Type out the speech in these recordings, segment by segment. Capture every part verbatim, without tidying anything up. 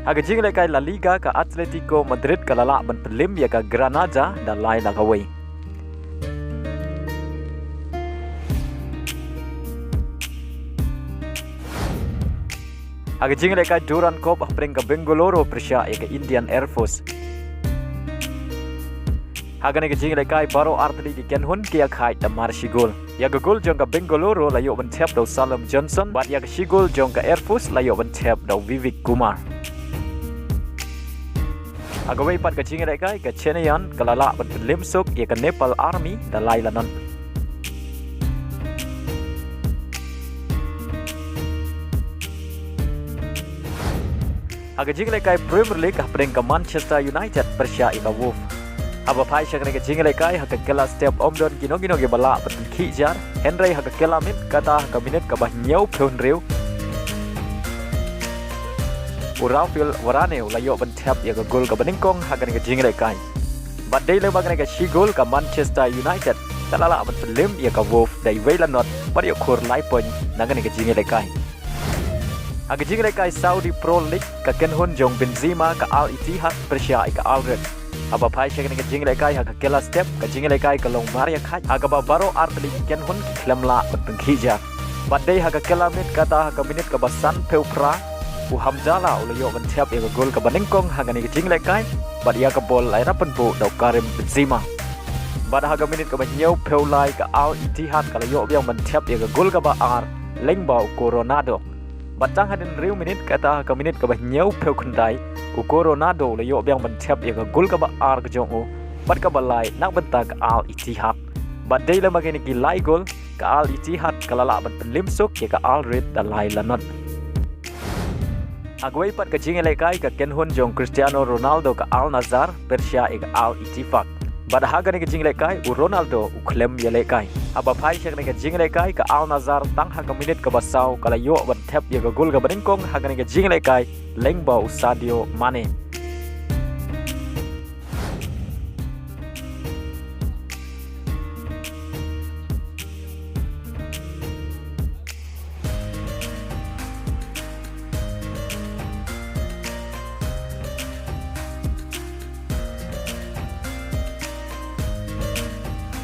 Ha ka jinglehkai La Liga, ka Atletico Madrid ka la lah ban pynliem ïa ka Granada da lai la kawei. Ha ka jinglehkai Durand Cup, hapdeng ka Bengaluru pyrshah ïa ka Indian Air Force. Ha kane ka jinglehkai baroh artylli ki kynhun ki ïakhaid da mar shi gol. Ïa ka gol jong ka Bengaluru la ïoh ban thep da u Salem Johnson, bad ïa ka shi gol jong ka Air Force la ïoh ban thep da u Vivek Kumar. Ha kawei pat ka jinglehkai, ka Chennaiyin ka la lah ban pynliem suk ïa ka Nepal Army da lai la nod. Ha ka jinglehkai Premier League, hapdeng ka Manchester United pyrshah ïa ka Wolves. Haba phai sha kane ka jinglehkai, ha ka kylla step ym don kino kino kiba lah ban pynkhih jar, hynrei ha ka kylla miet, kata ha ka minit kaba hynñiewphew hynriew, u Raphael Varane u la ïoh ban thep ïa ka gol kaba nyngkong ha kane ka jinglehkai. Bad dei lem bad kane ka shi gol, ka Manchester United ka la lah ban pynliem ïa ka Wolves da iwei la nod, bad ïoh khur lai point na kane ka jinglehkai. Ha ka jinglehkai Saudi Pro League, ka kynhun jong Benzema, ka Al Ittihad, pyrshah ïa ka Al Raed. Haba phai sha kane ka jinglehkai, ha ka kylla step, ka jinglehkai ka long mar ïakhaid, ha kaba baroh artylli ki kynhun ki khlem lah ban pynkhih jar. Bad dei ha ka kylla miet, kata ha ka minit kaba sanphew phra, u Hamdallah u la ïoh ban thep ïa ka gol kaba nyngkong ha kane ka jinglehkai, bad ïa ka bol la ïarap pynbuh da u Karim Benzema. Bad ha ka minit kaba hynñiewphew lai, ka Al Ittihad ka la ïoh biang ban thep ïa ka gol kaba ar lyngba u Coronado. Bad tang hadien hynriew minit, kata ha ka minit kaba hynñiewphew khyndai, u Coronado u la ïoh biang ban thep ïa ka gol kaba ar ka jong u, bad kaba lai na ka bynta ka Al Ittihad. Bad dei lem bad kine ki lai gol, ka Al Ittihad ka la lah ban pynliem suk ïa ka Al Raed da lai la nod. Ha kawei pat ka jinglehkai, ka kynhun jong Cristiano Ronaldo, ka Al Nassr, pyrshah ïa ka Al Ettifaq. Bad ha kane ka jinglehkai u Ronaldo u khlem ïalehkai. Haba phai sha kane ka jinglehkai, ka Al Nassr tang ha ka minit kaba saw ka la ïoh ban thep ïa ka gol kaba nyngkong ha kane ka jinglehkai lyngba u Sadio Mane.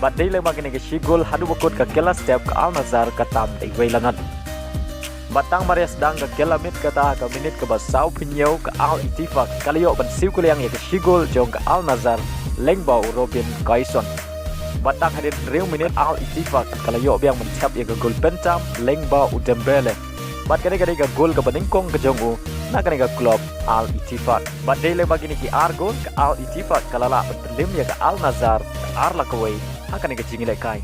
Bad dei lem bad kine ki shi gol haduh ba kut ka kylla step ka Al Nassr ka tam da iwei la nod. Bad tang mar ïa sdang ka kylla miet kata ha ka minit kaba sawphew hynñiew ka Al Ettifaq ka la ïoh ban siew kylliang ïa ka shi gol jong ka Al Nassr lyngba u Robin Quaison. Bad tang hadien hynriew minit Al Ettifaq ka la ïoh biang ban thep ïa ka gol pyntam lyngba u Dembele. Bad kane ka dei ka gol kaba nyngkong ka jong u na kane ka club Al Ettifaq. Bad dei lem bad kine ki ar gol ka Al Ettifaq ka la lah ban pynliem ïa ka Al Nassr da ar la kawei ha kane ka jinglehkai.